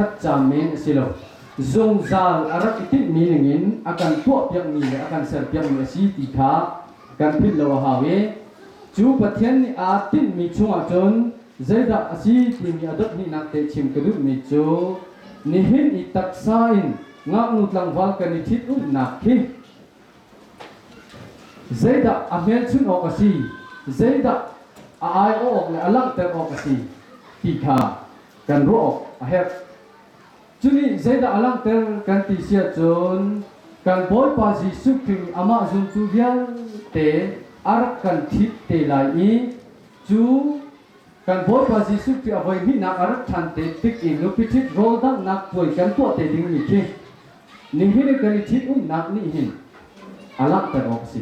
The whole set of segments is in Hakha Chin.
Khat ca men a si lo. Zungzal a rak i tinhmi ningin a kan tuahpiakmi le a kan serpiakmi a si ti kha kan philh lo a hau i cu Pathian nih aa tinhmi chungah cun zeidah a si timi a dot hnihnak te chim ka duhmi cu nihin i taksa in ngaknu tlangval kan i ṭhit-umhnak khi zeidah a hmelchunh awk a si, zeidah a aiawh awk le a langhter awk a si ti kha kan ruah awk a herh. Cunih zeidah a langhter kan ti si ahcun kan Bawipa Jesuh Khrih nih amah zumtu vialte a rak kan ṭhit te lai i cu kan Bawipa Jesuh Khrih a voi hnihnak a rat ṭhan te tik i nupi ṭhit rawldanghnak puai kan tuah te dingmi khi nihin i kan i ṭhit-umnak nih hin a langhter awk a si.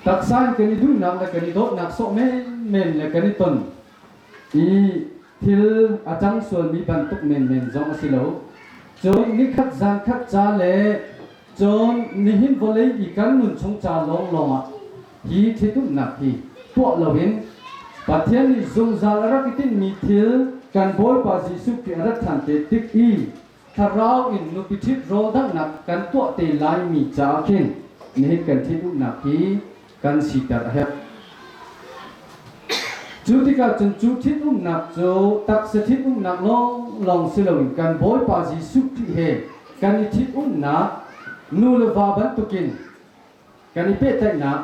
Taksa in kan i duhnak le kan i dawtnak sawh menmen le kan i ton i thil a cang sualmi bantuk menmen zong a si lo. Cun nikhat zankhat ca le cun nihin vawlei i kan nun chung ca lawnglawng ah hi ṭhitumnak hi tuah loin Pathian nih zungzal a rak i tinhmi thil kan Bawipa Jesuh Khrih a rat ṭhan te tik i thlarau in nupi ṭhit rawldanghnak kan tuah te laimi caah khin nihin kan ṭhit-umnak hi kan siter a herh. Cu tikah cun cu ṭhit-umnak cu taksa ṭhit-umnak lawnglawng si loin kan Bawipa Jesuh Khrih he kan i ṭhit-umnak nu le va bantukin kan i pehtlaihnak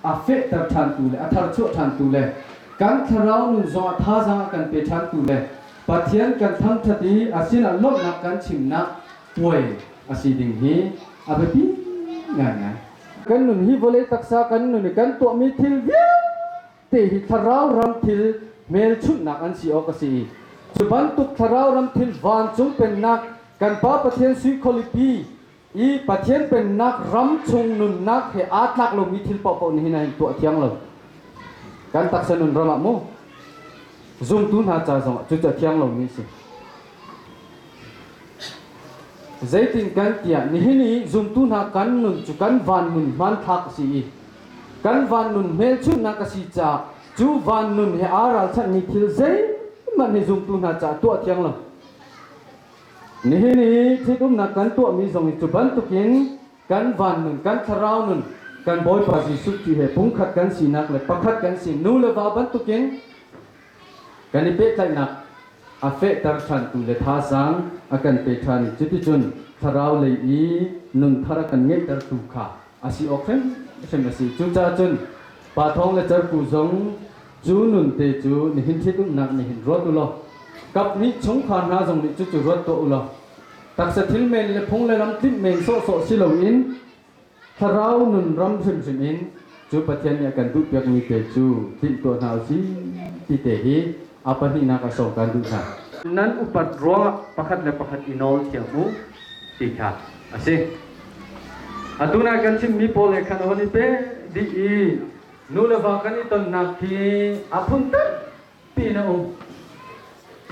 a fehter ṭhantu le a tharchuah ṭhantu le kan thlarau nun zongah thazaang a kan pe ṭhantu le Pathian kan thangṭhat i a sinah lawmhnak kan chimnak puai a si ding hi a biapi ngaingai. Kan nun hi vawlei taksa kan nun i kan tuahmi thil vialte hi thlarau ram thil hmelchunhnak an si awk a si i cu bantuk thlarau ram thil vancung pennak kan Pa Pathian sui khualipi i Pathian pennak ram chung nunnak he aa tlak lomi thil paohpaoh nih hin an tuah thiang lo. Kan taksa nun ram ah mu zumtu hna ca zongah cucu a thiang lomi a si. Zeitin kan tiah nihin i zumtu hna kan nun cu kan van nun hmanthlak a si i kan van nun hmelchunhnak a si caah cu van nun he aa ralchanhmi thil zeihmanh hi zumtu hna caah tuah thiang lo. Nihin i ṭhitumnak kan tuahmi zong hi cu bantukin kan van nun, kan thlarau nun, kan Bawipa Jesuh Khrih he pumkhat kan sinak le pakhat kan si nu le va bantukin kan i pehtlaihnak a fehter ṭhantu le thazaang a kan pe ṭhan i cuticun thlarau lei i nun thar a kan ngeihtertu kha a si awk hrimhrim a si. Cucaah cun Pa Thawng le Cerku zong Cu nun te cu nihin ṭhitumnak nih hin ruat u law kap nih chungkhar hna zong nih cucu ruat tuah u law taksa thil men le phung le lam tlinh men sawhsawh si loin thlarau nun ram hrimhrim in cu Pathian nih a kan duhpiakmi te cu tlinh tuah hna u sih ti te hi a pahnihnak a sawm kan duh hna. Nan upat ruangah pakhat le pakhat i nawl thiam u ti kha a si. Atu nai kan chimmi pawl he khan a hon i pe dih i Nu le va kan i tonnak hi a phun tampi in a um.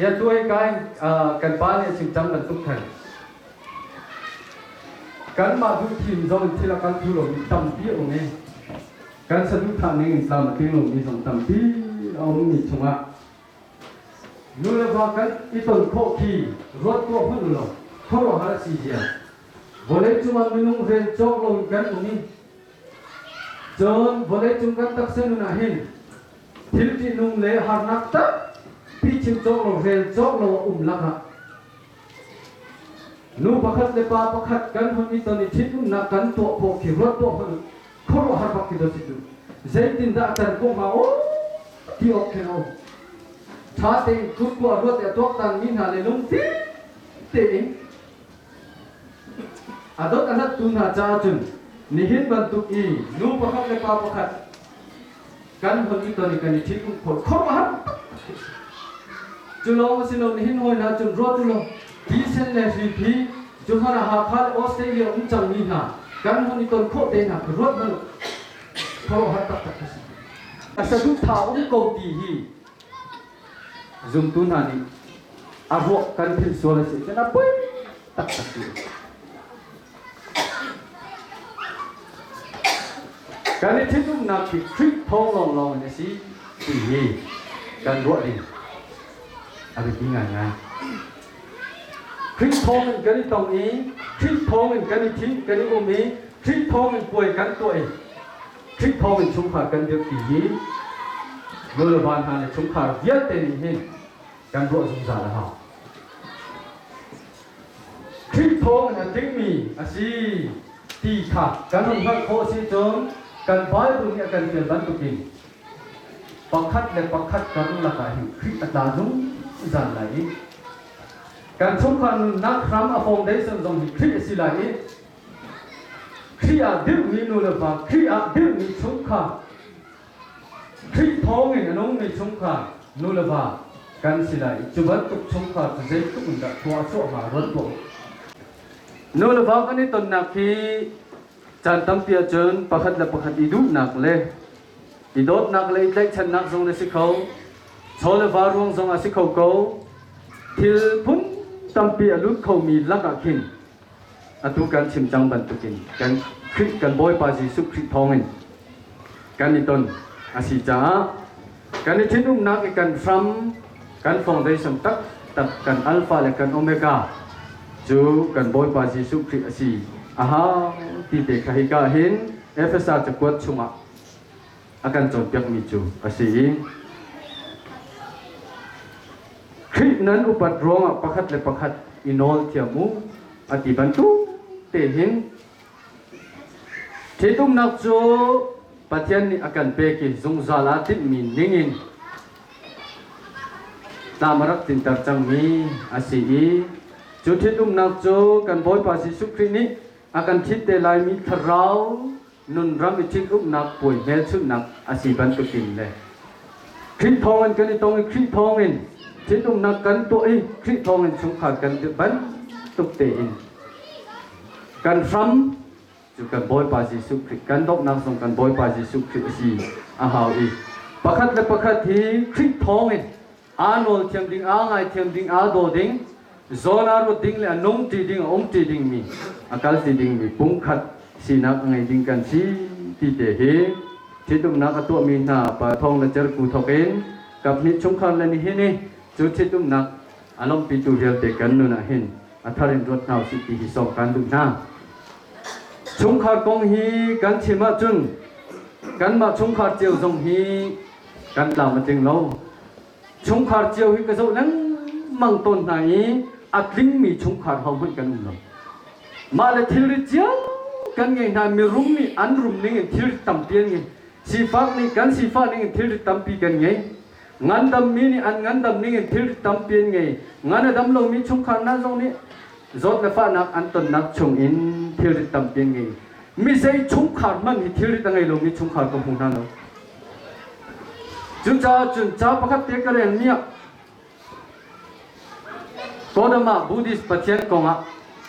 Ya tu hei kai kan pa nih a chim cang bantuk khan kanmah duh thim zong in thil a kal thlu lomi tampi a um i kan saduhthah ning in tlam a tling lomi zong tampi a ummi chungah nu le va kan i ton khawh khi ruat tuah hmanh u law khuaruahhar a si zia vawlei cungah minung rel cawk loin kan um i Cun vawleicung kan taksa nun ah hin thil ṭihnung le harnak tampi chim cawk lo rel cawk lo a um lakah nu pakhat le pa pakhat kan hun i ton i ṭhitumnak kan tuah khawh khi ruat tuah hmanh khuaruahhar bak khi dawt si cu zeitindah a can khawh hnga aw ti awk khin a um ṭha tein khurkhua ruat i a tuaktan mi hna le lungfim tein A dot a hlattu hna caah cun nihin bantuk i nu pakhat le pa pakhat kan hun i ton i kan i ṭhitumh khawh khuaruahhar taktak khi a si. Cu lawng a si lo nihin hawi hna cun ruat u law thisen le hri phi cuhmanh ah Hakha le Australia um cangmi hna kan hun i ton khawh te hna khi ruat hmanh u khuaruahhar taktak khi a si. A saduhthah um ko ti hi Zumtu hna nih a ruah kan philh sual a si cun a poi taktak ti. Kan i ṭhitumnak hi Khrih thawng lawnglawng in a si ti hi. Kan ruah ding a biapi ngaingai. Khrih thawng in kan i tong i Khrih thawng in kan i thi kan i um i Khrih thawng in puai kan tuah i Khrih thawng in chungkhar kan dirh ti hi nu le va hna le chungkhar vialte nih hin kan ruah zungzal a hau. Khrih thawng in a tlingmi a si ti kha kan hun hngalh khawh si cun kan Bible nih a kan fial bantukin pakhat le pakhat karlak ah hin Khrih a tla zungzal lai i kan chungkhar nunnak hram a foundation zong hi Khrih a si lai i Khrih ah dirhmi nu le pa, Khrih ah dirhmi chungkhar, Khrih thawngin a nungmi chungkhar nu le va kan si lai i cu bantuk chungkhar cu zeitluk in dah khua a chuah hnga ruat tuah u. Nu le va kan i tonnak hi caan tampi ahcun pakhat le pakhat i duhnak le i dawtnak le i tlaihchannak zong na si kho. Chaw le va ruang zong a si kho ko. Thil phun tampi a lut khomi lakah khin atu kan chim cang bantukin kan Khrih kan Bawipa Jesuh Khrih thawngin kan i ton a si caah kan i ṭhitumnak i kan hram kan foundation taktak kan alpha le kan omega cu kan Bawipa Jesuh Khrih a si a hau ti te kha hika hin Efesa cakuat chungah a kan cawnpiakmi cu a si i Khrih nan upat ruangah pakhat le pakhat i nawl thiam u a ti bantuk te hin ṭhitumnak cu Pathian nih a kan pek i zungzal aa tinhmi ningin tlam a rak tlinter cangmi a si i cu ṭhitumnak cu kan Bawipa Jesuh Khrih nih a kan ṭhit te laimi thlarau nunram i ṭhitumnak puai hmelchunhnak a si bantukin le Khrih thawngin kan i tong i Khrih thawngin ṭhitumnak kan tuah i Khrih thawngin chungkhar kan dirh bantuk tein kan hram cu kan Bawipa Jesuh Khrih kan donghnak zong kan Bawipa Jesuh Khrih a si a hau i pakhat le pakhat hi Khrih thawngin aa nawl thiam ding aa ngai thiam ding aa daw ding zawn aa ruat ding le a nung ṭi ding a um ṭi dingmi a kal ṭi dingmi pumkhat sinak a ngei ding kan si ti te hi ṭhitumnak a tuahmi hna pa thawng le cerku thawk in kaphnih chungkhar le nihin i cu ṭhitumnak a lawmhpitu vialte kan nun ah hin a thar in ruat hna usih ti hi sawm kan duh hna. Chungkhar kong hi kan chim ahcun kanmah chungkhar cio zong hi kan tlam a tling lo. Chungkhar cio hi ka zoh lengmang tawn hna i a tlingmi chungkhar hohmanh kan um lo. Mah le thilri cio kan ngei hna mirum nih an rum ning in thilri tampi an ngei. Sifak nih kan sifah ning in thilri tampi kan ngei. Ngandammi nih an ngandam ning in thilri tampi an ngei. Ngan a dam lomi chungkhar hna zong nih zawt le fahnak an tonnak chung in thilrit tampi an ngei. Mi zei chungkhar hmanh hi thilrit a ngei lomi chungkhar ka hmu hna lo. Cucaah cun ca pakhat te ka relmi ah Kodama Buddhist pathian kongah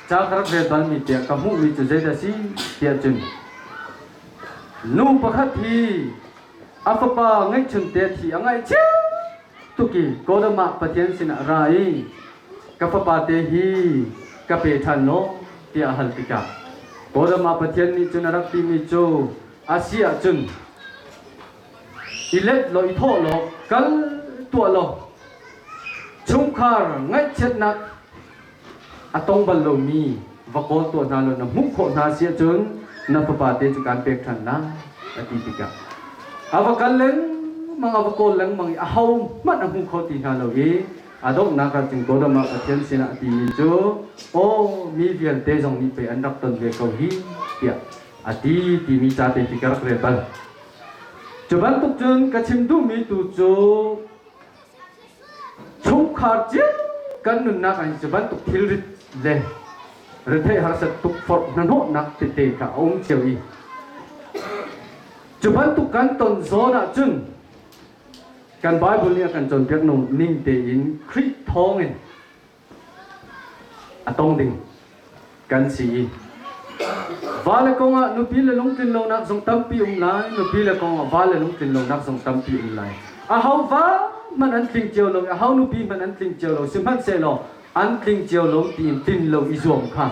ca ka rak rel balmi tiah ka hmuhmi cu zeidah a si tiah cun nu pakhat hi a fapa ngeihchunte thi a ngaihchia tuk i Kodama pathian sinah ra i ka fapa te hi ka pe ṭhan law tiah a hal tikah Kodama pathian nih cun a rak timi cu a si ahcun i let law i thawh law kal tuah law chungkhar ngaihchiatnak a tong bal lomi va kawl tuah hna law na hmuh khawh hna si ahcun na fapa te cu kaan pek ṭhan lai a ti tikah a va kal lengmang a va kawl lengmang i aho hmanh a hmu kho ti hna lo i a donghnak ah cun Kodam ah Pathian sinah a timi cu aw mi vialte zong nih pei an rak ton ve ko hi tiah a ti timi ca te khi ka rak rel bal. Cu bantuk cun ka chim duhmi tu cu chungkhar cio kan nunnak ah hin cu bantuk thilrit le retheih harsat tukforh hnahnawhnak tete kha a um cio i cu bantuk kan ton zawn ahcun kan Bible nih a kan cawnpiak ning tein Khrih thawngin a tong ding kan si i vale kongah nupi le lungtlin lonak zong tampi um lai nupi le kongah vale lungtlin lonak zong tampi um lai aho va hmanh an tling cio lo aho nupi hmanh an tling cio lo sihmanhsehlaw an tling cio lo tiin tlin lo i zuam kha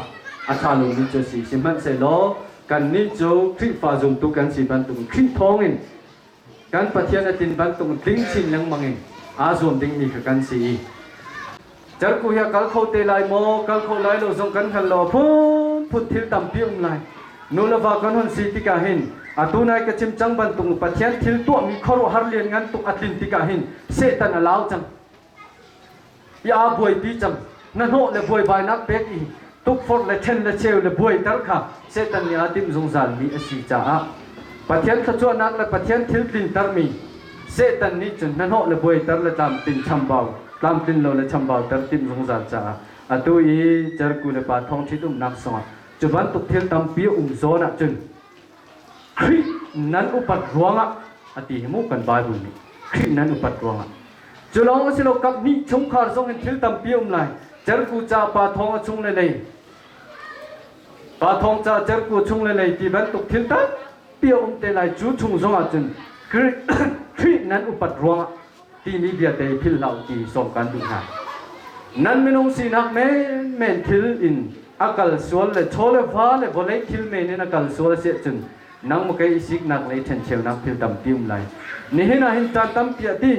a ṭha lomi cu a si sihmanhsehlaw kannih cu Khrihfa zumtu kan si bantuk Khrih thawngin kan Pathian a tlin bantuk tling chin lengmang in Aa zuam dingmi kha kan si i Cerku hi a kal kho te lai maw, kal kho lai lo zong kan hngal lo. Phunphun thil tampi um lai. Nu le va kan hun si tikah hin atu nai ka chim cang bantuk Pathian thil tuahmi khuaruahhar lianngan tuk a tlin tikah hin Satan a lau cang. I aa buaipi cang. Na hnawh le buaibainak pek i tukforh le ṭhen le cheu le buaiter kha Satan nih aa timh zungzalmi a si caah Pathian thluachuahnak le Pathian thil tlintermi Satan nih cun hnahnawh le buaiter le tlamtlin chambau tlamtlin lo le chambauter timh zungzal caah atu i Cerku le pa thawng ṭhit umnak songah cu bantuk thil tampi a um zawn ahcun Khrih nan upat ruangah a ti hi mu kan Bible nih Khrih nan upat ruangah cu lawng a si lo kap hnih chungkhar zong in thil tampi a um lai Cerku ca pa thawng a chung le lei pa thawng ca Cerku chung le lei ti bantuk thil tampi a um te lai cu chung zong ahcun Khrih nan upat ruangah timi bia te philh hlah ti sawm kan duh hna. Nan minung sinak menmen thil in a kal sual le chaw le va le vawlei thil men in a kal sual a si ahcun nang maw kei i siknak le i ṭhencheunak thil tampi um lai. Nihin ah hin caan tampi a ti.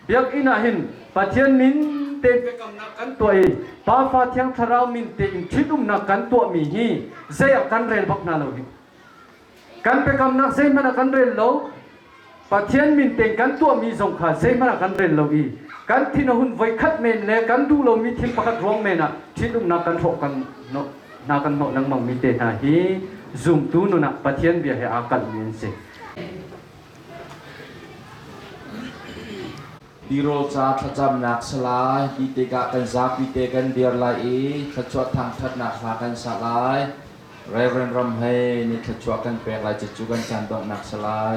Biakinn ah hin Pathian min tein biakamnak kan tuah i Pa Fa Thiang Thlarau min tein ṭhitumnak kan tuahmi hi zei ah kan rel bak hna lo hi. Kan biakamnak zeihmanh ah kan rel lo. Pathian min tein kan tuahmi zong kha zeihmanh ah kan rel lo i kan thin a hun voikhat men le kan duh lomi thil pakhat ruang men ah ṭhitumnak kan hrawh kan hna kan hnawh lengmangmi te hna hi zumtu nun ah Pathian bia he aa kalhmi an si. Tirawl ca thlacamnak salai ti tikah kan zapi te kan dir lai i thluachuah thangṭhatnak hla kan sa lai. Reverend Ram Hei nih thluachuah kan pek lai cucu kan caan donghnak si lai.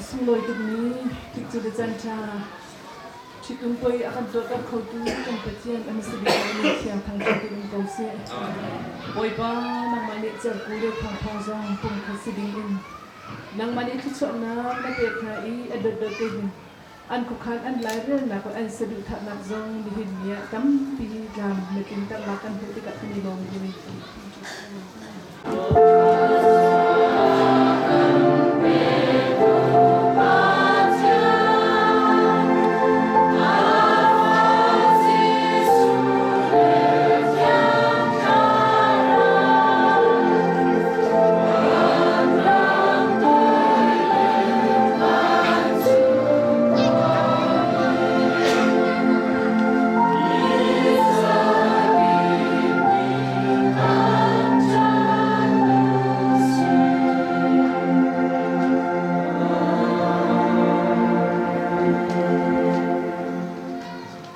Sunglawi tukmi tikcu le caan ṭha ṭhitum poi a kan tuahter khotu kan Pathian a hmasa bik ah min thiang thangṭhat in um ko seh. Bawipa nangmah nih cerku le thangthawng zong pumkhat si ding in nangmah nih thluachuahnak na pek hna i a dotdot tein An khuakhan an lairelnak le an saduhthahnak zong nihin ni ah tampi tlam na tlinternak kan hmuh tikah kan i lawm hlei.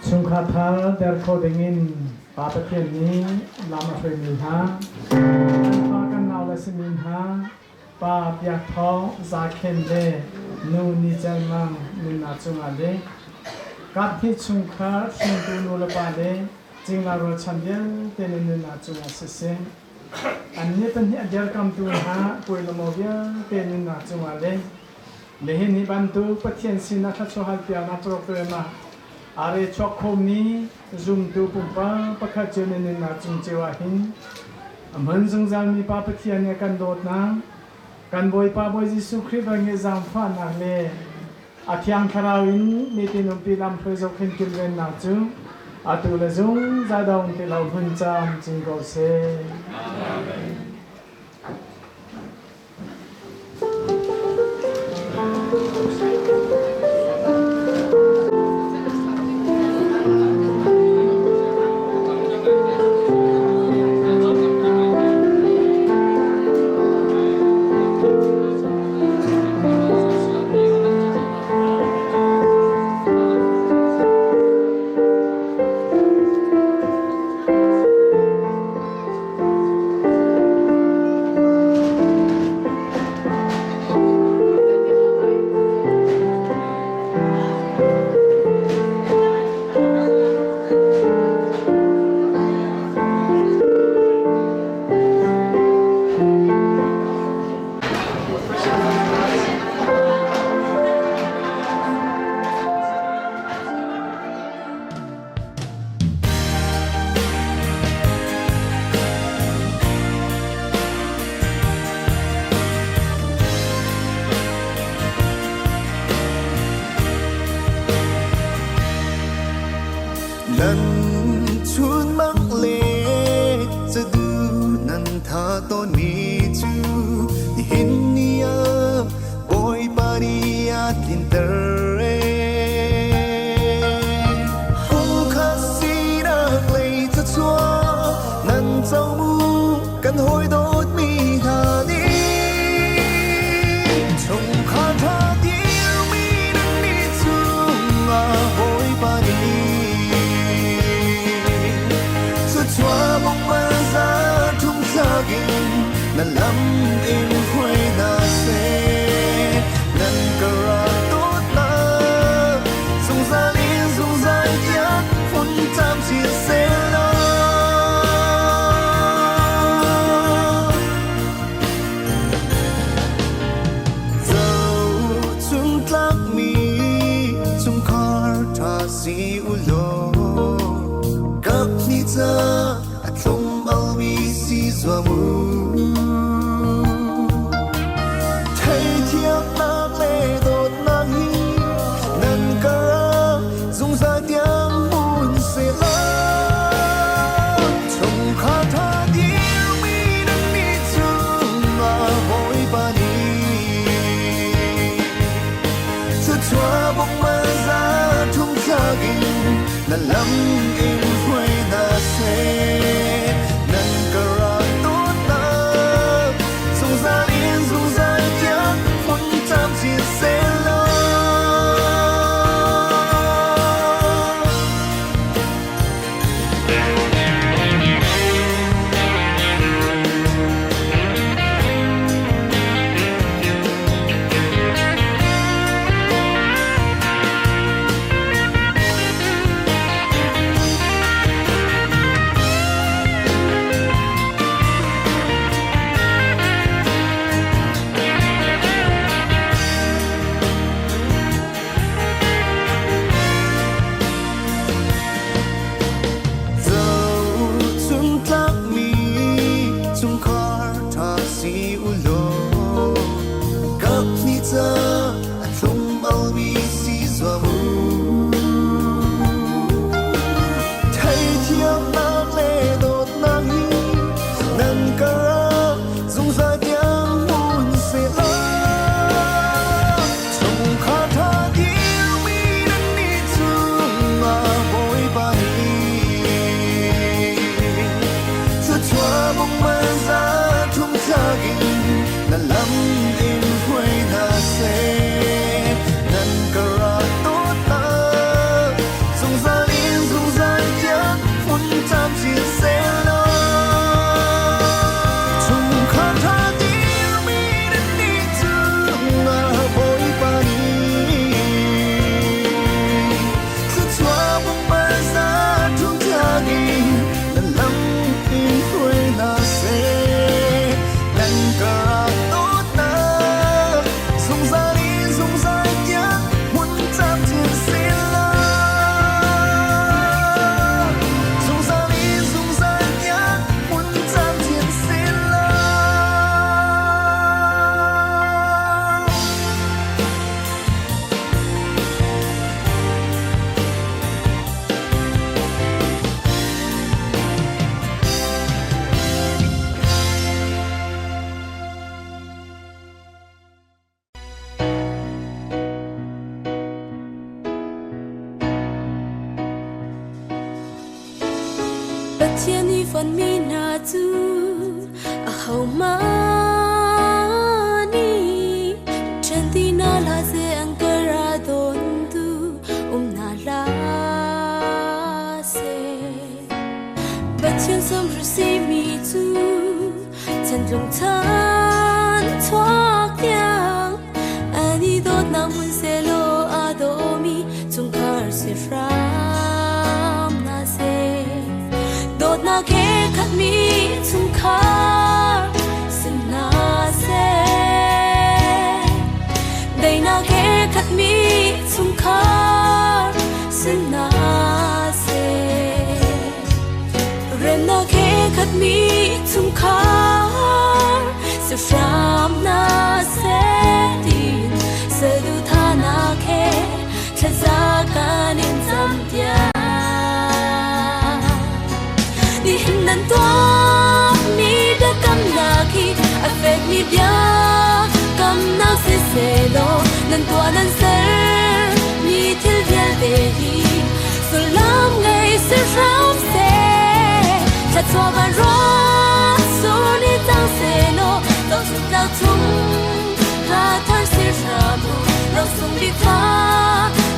Chungkhar thar der kho dingin Pa Pathian nih lam a hruaimi hna, an fa kan nau le simi hna, Pa Biak Thawng Za Khen le Nu Ni Cel Mang nunnak cungah le kaphnih chungkhar hringtu nu le pa le cingla rualchan vialte na nunnak cungah siseh, annih pahnih a dirkamtu hna puai le maw vialte nunnak cungah le nihin ni bantuk Pathian sinah thluachuah halpiaknak program ah aa re chuak khomi zumtu pumpak pakhat cio na nunnak cung cio ah hin a hmun zungzalmi Pa Pathian nih a kan dawtnak, kan Bawipa Bawi Jesuh Khrih velngeih zaangfahnak le a Thiang Thlarau in nitin umpi lamhruai zohkhenh kilvennak cu atu le zungzal dong ti lo hmun camcin ko seh. Amen. Nan chun mang le cadu nan tha tawnmi cu nihin ni ah Bawipa nih a tlinter Kumkhat sinak lei thluachuah nan co mu kan hawi dawtmi hna nih chungkhar ṭha dirmi nan nih cungah Bawipa nih thluachuah bawmh za thum thlak in na lam in hruai hna seh. Nan ka rak dawtnak zungzal in zungzal tiang hmun camcin sehlaw. Zohchuntlakmi chungkhar ṭha si u law kaphnih ca a thlum almi si zuam u. Theithiamnak le dawtnak hi nan karah zungzal tiang hmun sehla. Chungkhar ṭha dirmi nan nih cungah Bawipa nih thluachuah bawmh za thum thlak in na lam in hruai hna seh. Nan ka rak dawtnak zungzal in zungzal tiang hmun camcin sehlaw. Zohchuntlakmi chungkhar ṭha si u law kaphnih ca a thlum almi si zuam u. Theithiamnak le dawtnak hi nan karah zungzal tiang hmun sehlaw. Chungkhar ṭha dirmi nan nih cungah Bawipa nih thluachuah bawmh za thum thlak in na lam in hruai hna seh. Nan ka rak dawtnak zungzal in zungzal tiang hmun camcin sehlaw. Chungkhar ṭha dirmi nan nih cungah Bawipa nih thluachuah bawmh za thum thlak in na lam in hruai hna seh. Nan ka rak dawtnak zungzal in zungzal tiang hmun camcin sehlaw. Zungzal in zungzal tiang hmun camcin sehlaw. Pathian nih fonhmi hna cu ahohmanh nih ṭhen ti hna hlah seh an ka ra dawntu um hna hlah seh. Pathian samhri simi cu chantlung chan chuak tiang an i dawtnak hmun sehlaw aa dawmi chungkhar si hram hna seh. Dawtnak he khatmi chungkhar si hna seh. Daihnak he khatmi chungkhar si hna seh. Remnak he khatmi chungkhar si hram hna seh tiin saduhthahnak he thlaza kan in campiak. nan tuahmi biakamnak hi a fekmi biakamnak si sehlaw nan tuah nan sermi thil vialte hi sullam ngei si hram seh. Thluachuah van ruah sur ni cang sehlaw zohchuk tlak chung hla thar si hram u. Rosung bik fa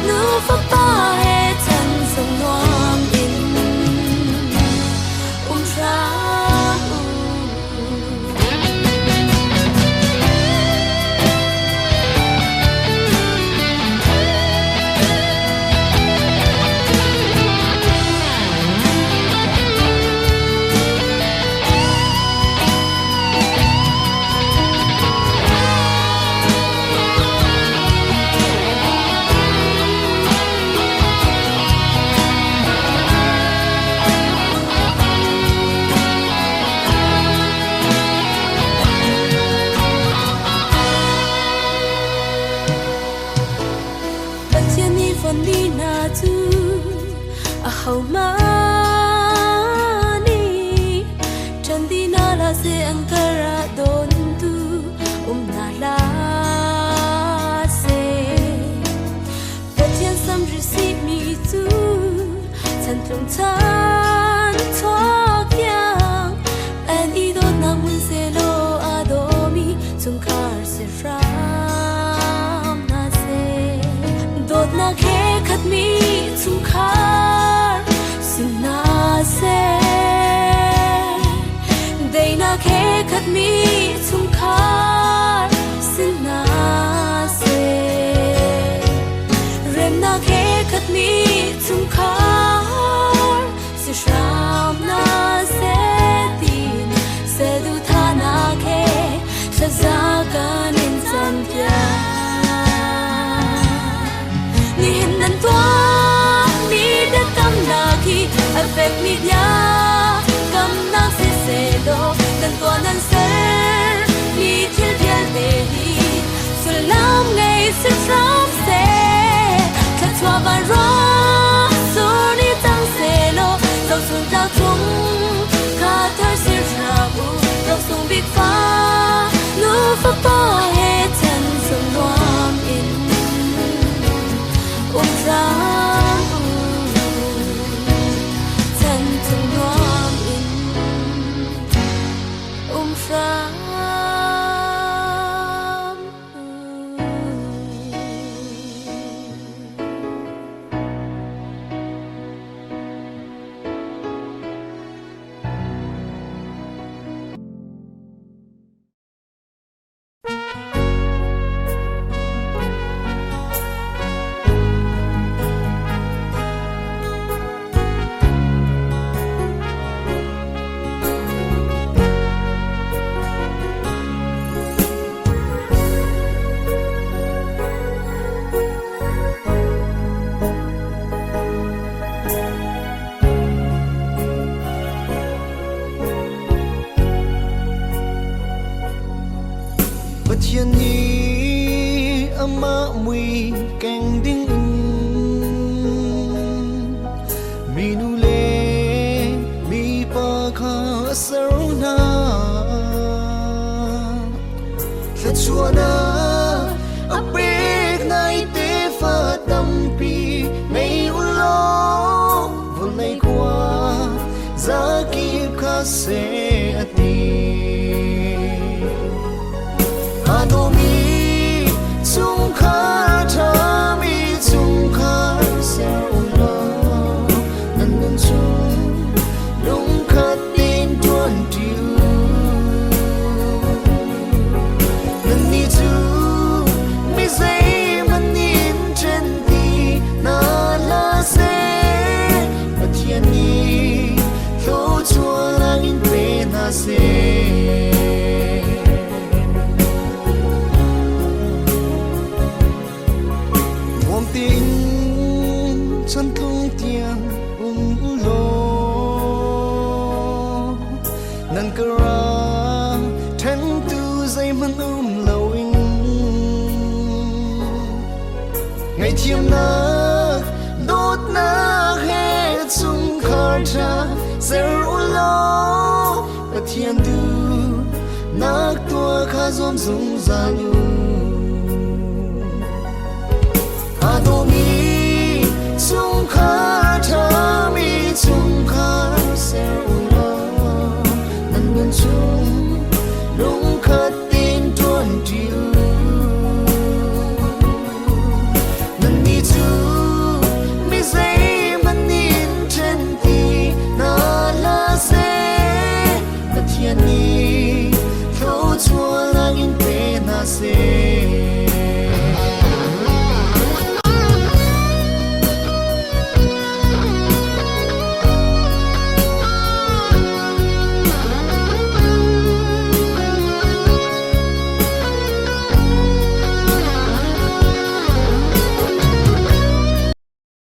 nu fapa he chan sung nuam in um hram u. Pathian nih fonmi hna cu ahohmanh nih ṭhen ti hna hlah seh an kar ah dawntu um hna hlah seh. Pathian samhri sihmi cu chantlung chan chuak tiang an i dawtnak hmun sehlaw aa dawmi chungkhar si hram hna seh. Dawtnak he khatmi chungkhar si hna seh. Daihnak he khatmi chungkhar si hna seh. Remnak he khatmi chungkhar si hram hna seh tiin saduhthahnak he thlaza kan in campiak. Nihin nan tuahmi biakamnak hi a fekmi biakamnak si sehlaw nan tuah nan sermi thil vialte hi sullam ngei si hram seh. Thluachuah van ruah sur ni cang sehlaw zohchun tlak chung kha thar si hram u. Rosung bik fa nu fapa he chan sung nuam in um hram u. Chan chung nuam in um hram u. Pathian nih amah mui keng ding in minu le mipa kha a ser hna. Thluachuahnak a pek hna i tefa tampi ngei u law vawlei khua zakip kha seh a ti. Aa dawmi chungkhar ṭhami chungkhar ser u law nan nun chung lungkhat tein ṭuanṭi u. Nannih cu mi zeihmanh in ṭhen ti hna hlah seh, Pathian nih thluachuahnak in pe hna seh. Nuam tein chantlung tiang um u law nan ka ra ṭhentu zeihmanh um loin ngaihthiamnak dawtnak he chungkhar ṭha Ser u law Pathian duhnak tuah kha zuam zungzal u.